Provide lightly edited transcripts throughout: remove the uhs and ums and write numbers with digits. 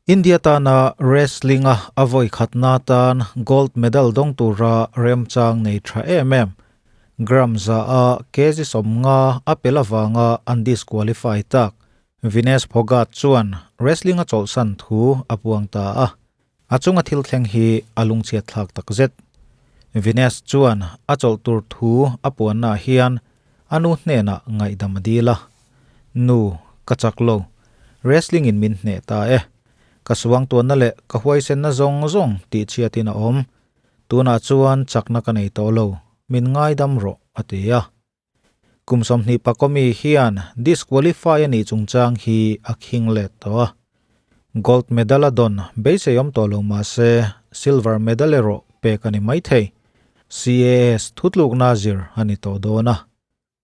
India tana wrestling-a a vawi khatna tan gold medal dawng tura remchang nei tha em em. Gram za a kg 50 a pel avanga an disqualify tak Vinesh Phogat chuan wrestling a chawlhsan thu a puang ta a. A chunga thil thleng hi a lungchhiat thlak takzet. Vinesh chuan a chawlh tur thu a puannaah hian a nu hnenah ngaihdam a dil a. Nu, ka chak lo. Wrestling in min hneh ta e. Ka suangtuanna leh ka huaisenna zawng zawng tihchhiatin a awm. Tunah chuan chakna ka nei tawh lo. Min ngaidam rawh, a ti a. Kum 20 pakomi hian disqualify a nih chungchang hi a khing let tawh a. Gold medal a dawn beisei awm tawh lo mah se silver medal erawh pek a ni maithei. CAS thutlukna zir a ni tawh dawn a.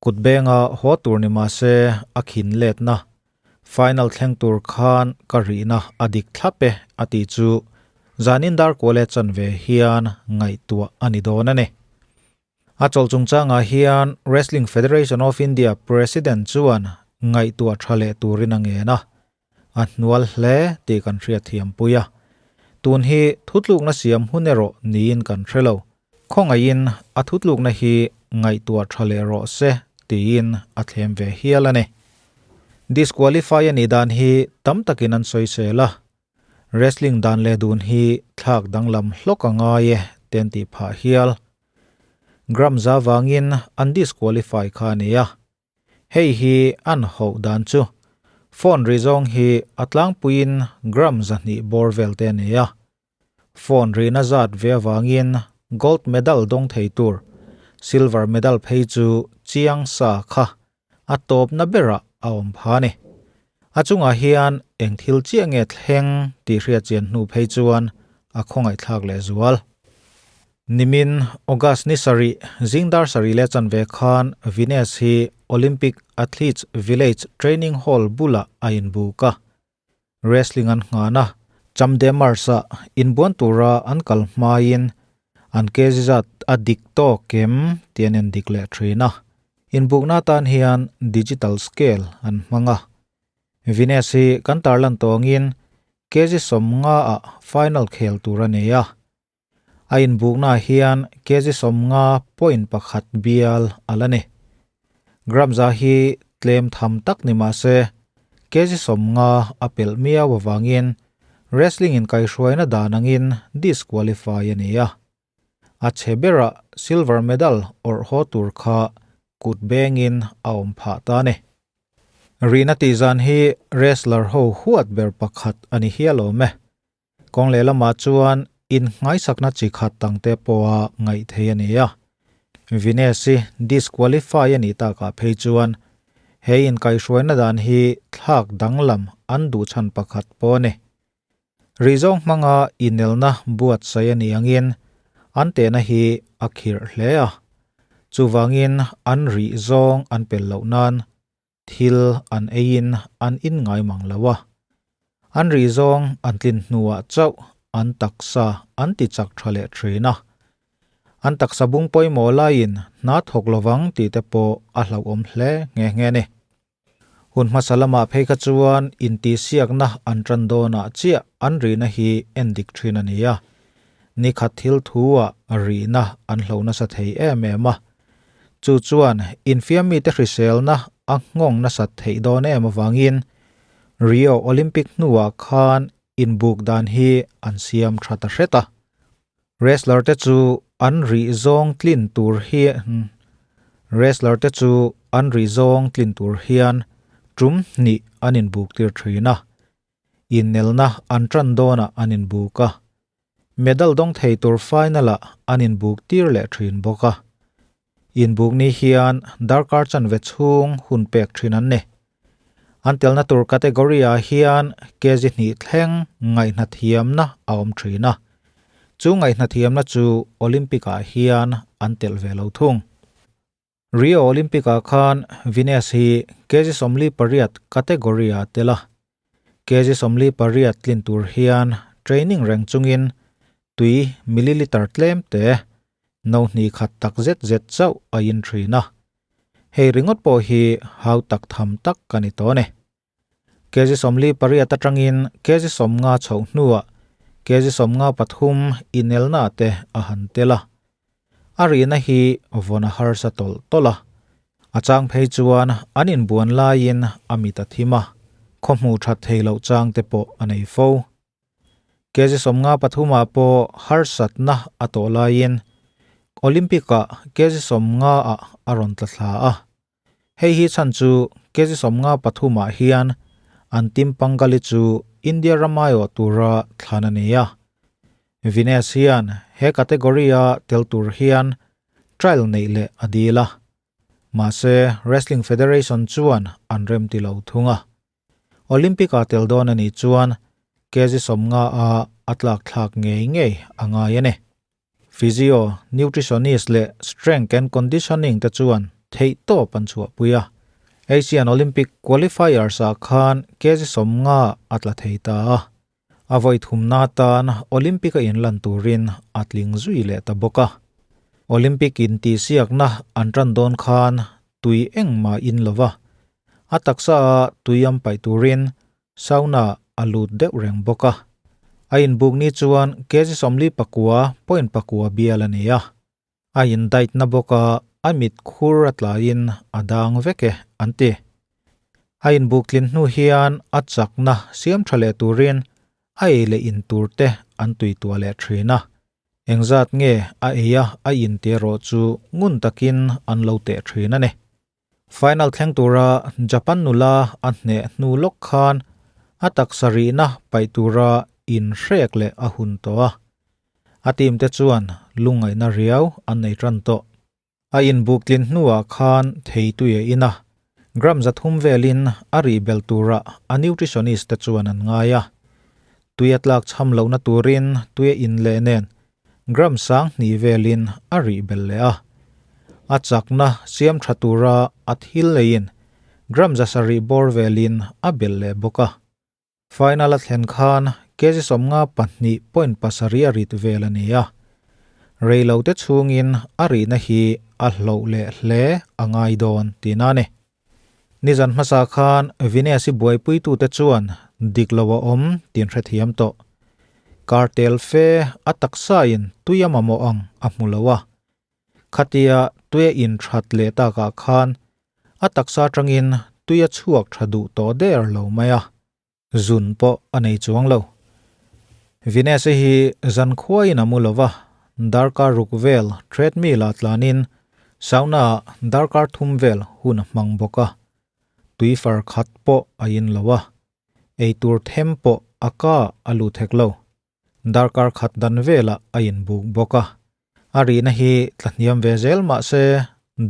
Kut benga haw tur ni mah se a khin letna final thleng tur khan ka rihna a dik thlap e a tih chu zanin dar kual e chanve hian ngaihtuah a ni dawn a ni. A chawlh chungchangah hian Wrestling Federation of India President chuan ngaihtuah tha leh turin a ngen a, a hnual hle tih kan hriatthiam pui a. Tun hi thutlukna siam hun erawh niin kan hre lo. Khawngaihin a thutlukna hi ngaihtuah tha leh rawh se tiin a thlem ve hial a ni. Disqualify a nih dan hi tam takin an sawisel a, Wrestling dan leh dun hi thlak danglam hlawk a ngai e te an tih phah hial. Gram za vangin an disqualify kha a nia. Hei hi an hoh dan chu phone ri zawng hi a tlangpuiin gram 200 bawr vel te a nia. Phone rihna zat ve avangin gold medal dawng thei tur silver medal phei chu chiang sa kha a tawpna berah a awm pha a ni. A chungah hian eng thil chiah nge thleng tih hriat chian hnu phei chuan a khawngaihthlak leh zual. Nimin August ni sarih zingdar sarih leh chanve khan Vinesh hi Olympic Athletes Village Training Hall bulah a inbuk a. Wrestling an nghan a, Champ de Mars-a inbuan tura an kal hmain an kg zat a dik tawk em tih an endik leh thin a. Inbukna atan hian digital scale an hmang a. Vinesh hi kan tarlan tawngin kg 50 ah final khel tur a nei a. A inbuknaah hian kg 50.1 bial a la ni. Gram za hi tlem tham tak ni mah se kg 50 a pelh miau avangin wrestling inkaihhruaina dan angin disqualify a ni a. A chhe berah silver medal awrh haw tur kha kut bengin a awm phah ta a ni. Rihna tih zan hi wrestler ho huat ber pakhat a ni hial awm e. Kawng lehlamah chuan inngaisakna chi khat tangte pawha ngaih theih a ni a. Vinesh hi disqualify a nih takah phei chuan he inkaihhruaina dan hi thlak danglam an duh chhan pakhat pawh a ni. Rihzawng hmanga inelna buatsaih a nih angin an tehna hi a khirh hle a. Chuvangin an rihzawng an pel loh nan Thil an eiin an in ngai mang lo a, an rih zawng an tlin hnuah chauh an taksa an ti chak tha leh thin a. An taksa bung pawimawh laiin hna thawk lovang tih te pawh a hlauhawm hle nghe nghe a ni. Hun hmasa lamah phei kha chuan intihsiakna an tan dawnah chiah an rihna hi en dik thin a ni a, nikhat thil thu-ah rihna an hlo nasa thei em em a. Chu chuan infiam mite hriselna a nghawng nasat theih dawn em avangin Rio Olympic hnuah khan inbuk dan hi an siam tha ta hret a. Wrestler te chu an rih zawng tlin tur hian Wrestler te chu an rih zawng tlin tur hian tum hnih an inbuk tir thin a. Innelna an tan dawnah an inbuk a. Medal dawng thei tur final-ah an inbuk tir leh thin bawk a. Inbuk ni hian darkar chanve chhung hun pek thin an ni. An telna tur category-ah hian kg hnih thleng ngaihnathiamna a awm thin a. Chu ngaihnathiamna chu Olympic-ah hian an telh ve lo thung. Rio Olympic-ah khan Vinesh hi kg 48 category-ah a tel a. Kg 48 tlin tur hian training reng chungin tui milliliter tlem te no hnih khat tak zet zet chauh a in thin a. Hei ringawt pawh hi hau tak tham tak a ni tawh a ni. Kg 48 atangin kg 50 chhoh hnuah kg 53 inelna te a han tel a. A rihna hi vawn a harsa tawlh tawlh a, a chang phei chuan an inbuan laiin a mit a thim a, khaw hmuh that thei loh chang te pawh a nei fo. Kg 53 ah pawh harsatna a tawh laiin Olympic ah kg 50 ah a rawn tla thla a. Hei hi chhan chu kg 53 ah hian an team Pangali chu India ram aiawh tura thlan a ni a. Vinesh hian he category-a tel tur hian trial neih leh a dil a, mahse Wrestling Federation chuan an remti lo thung a. Olympic-a tel dawn a nih chuan kg 50 a a tlak thlak ngei ngei a ngai a ni. Physio, nutritionist leh strength and conditioning te chuan theihtawp an chhuahpui a. Asian Olympic qualifiers ah khan kg 50 a tla thei ta a. A vawi thumna atan Olympic a inlan turin a tling zui leh ta bawk a. Olympic intihsiakna an tan dawn khan tui engmah in lo va, a taksa a tui am paih turin sauna a lut deuh reng bawk a. A inbuk ni chuan kg 49.9 bial a ni a. A indaihna bawk a, a mit khur a tlaiin a dang vek e an ti. A inbuk tlin hnu hian a chakna siam tha leh turin a ei leh in tur te an tui tuah leh thin a. Engzat nge a ei a a in tih erawh chu ngun takin an lo teh thin a ni. Final thleng tura Japan nula a hneh hnu lawk khan a taksa rihna paih tura inhrek leh a hun tawh a. A team te chuan lungngaihna riau an nei tan tawh. A inbuk tlin hnuah khan theitui a in a, gram 300 velin a rih bel tura a nutritionist te chuan an ngai a. Tui a tlak chham lohna turin tui a in leh nen gram 2000 velin a rih bel leh a. A chakna siam tha tura a thil leiin gram 700 bawr velin a bel leh bawk a. Final a thlen khan kg 52.7 a rit vel a ni a. Reilo te chhungin a rihna hi a hloh leh hle a ngai dawn tihna a ni. Nizan hmasa khan Vinesh-i buaipuitute chuan dik lo a awm tih hrethiam tawh. Kartel fe a taksain tui a mamawh ang a hmu lo a. Khatia tui a inthat leh takah khan a taksa atangin tui a chhuak tha duh tawh der lo mai a, zun pawh a nei chuang lo. Vinesh-i hi zan khuaiin a mu lo va, darkar ruk vel treadmill ah tlanin sauna ah darkar thum vel hun a hmang bawk a, tui far khat pawh a in lo a, eitur them pawh a ka a lut hek lo. Darkar khat dan velah a inbuk bawk a, a rihna hi tla hniam ve zel mah se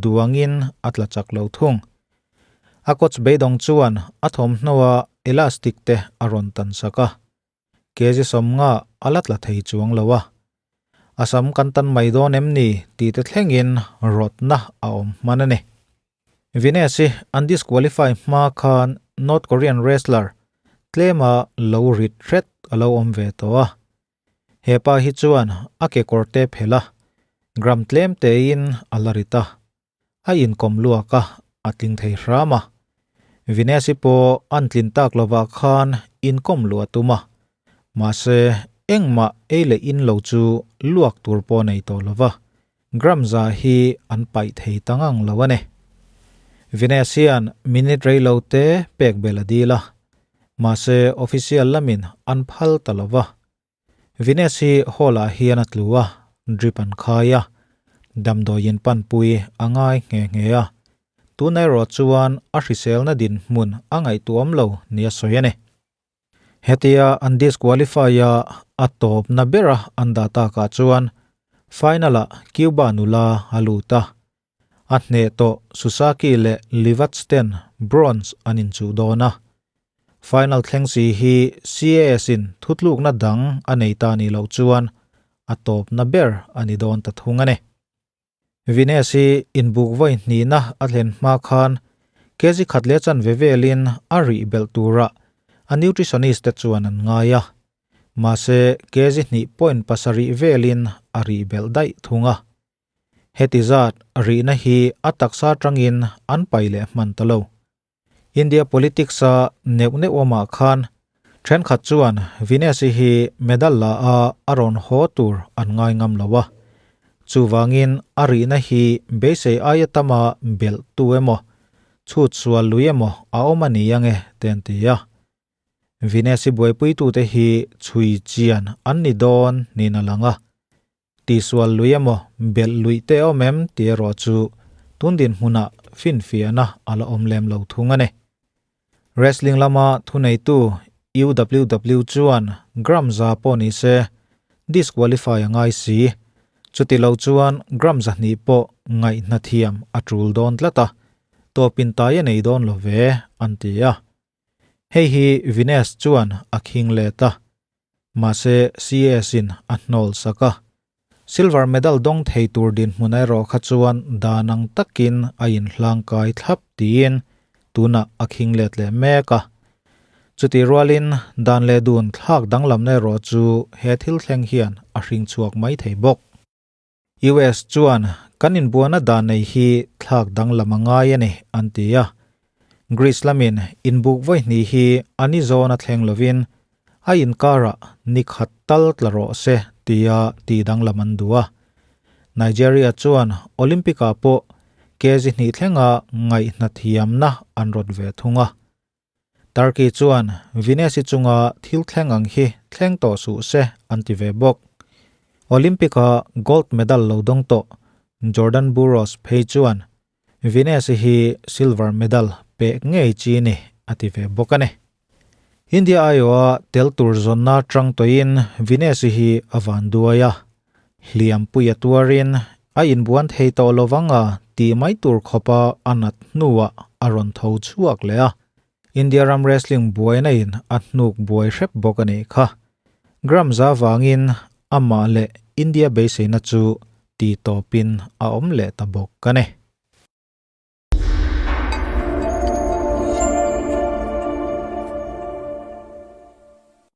duangin a tla chak lo thung. A coach beidawng chuan a thawmhnaw-a elastic te a rawn tan sak a, kg 50 a la tla thei chuang lo a. A sam kan tan mai dawn em ni tih te thlengin rawtna a awm hman a ni. Vinesh-i an disqualify hma khan North Korean wrestler tlema lo rit hret a lo awm ve tawh a. He pa hi chuan a kekawr te phelh a, gram tlem tein a la rit a. A inkawm luak a, a tling thei hram a. Vinesh-i pawh an tlin tak lovah khan inkawm luah a tum a. Mahse, engmah ei leh in lo chu luak tur pawh nei tawh lova. Gram za hi an paih thei ta ngang lo a ni. Vinesh hian minute rei lo te pek bel a dil a, mahse official lamin an phal ta lo va. Vinesh hi hall ah hian a tlu a, drip an khai a, damdawiin panpui a ngai nghe nghe a. Tuna erawh chuan a hriselna dinhmun a ngaihtuahawm lo nia sawi a ni. Hetia an disqualify a a tawpna bera an dah takah chuan final ah Cuba nula a lut a, a hneh tawh Susaki leh Livac ten bronze an inchuh dawn a. Final thleng si hi CAS in thutlukna dang a nei ta nih loh chuan a tawpna ber a ni dawn ta thung a ni. Vinesh hi inbuk vawi hnihna a thlen hma khan kg khat leh chanve velin a rih belh tura a nutritionist te chuan an ngai a. Mahse kg 2.7 velin a rih belh daih thung a. Heti zat rihna hi a taksa atangin an pai leh hman ta lo. India politics a neuh neuh awmah khan thenkhat chuan Vinesh-i hi medal la a a rawn haw tur an ngai ngam lo a. Chuvangin a rihna hi beisei aia tama belh tu emaw, chhut sual lui emaw a awm a ni ange te an ti a. Vinesh-i buaipuitute hi chhui chian an ni dawn niin a lang a. Tihsual lui emaw, belh luih te awm em tih erawh chu tun dinhmunah finfiahna a la awm lem lo thung a ni. Wrestling lama thuneitu UWW chuan gram za pawh ni se disqualify a ngai si. Chuti lo chuan gram zahnih pawh ngaihna thiam a tul dawn tlat a, tawpin tai a nei dawn lo ve, an ti a. Hei hi Vinesh chuan a khing let a, mahse CS in a hnawl sak a. Silver medal dawng thei tur dinhmun erawh kha chuan dan ang takin a inhlangkai thlap tiin tunah a khing let leh mek a. Chutih rualin dan leh dun thlak danglamna erawh chu he thil thleng hian a hring chhuak mai thei bawk. US chuan kan inbuana dan nei hi thlak danglam a ngai a ni an ti a. Greece lamin inbuk vawihnih hi a ni zawn a thleng lovin a inkarah ni khat tal tla rawh se tia ti danglam an duh a. Nigeria chuan Olympic-ah pawh kg hnih thlenga ngaihna thiamna an rawt ve thung a. Turkey chuan Vinesh-i chunga thil thleng ang hi thleng tawh suh se an ti ve bawk. Olympic-a gold medal lo dawng tawh Jordan Burroughs phei chuan Vinesh-i hi silver medal pek ngei chi ni a ti ve bawk a ni. India aiawha tel tur zawnna tang tawhin Vinesh-i hi a van duai a, hliampui a tuarin a inbuan thei tawh lovang a tih mai tur khawpa a nat hnuah a rawn tho chhuak leh a, India ram wrestling buaina in a hnuk buai hrep bawk a nih kha. Gram za vangin amah leh India beiseina chu ti tawpin a awm leh ta bawk a ni.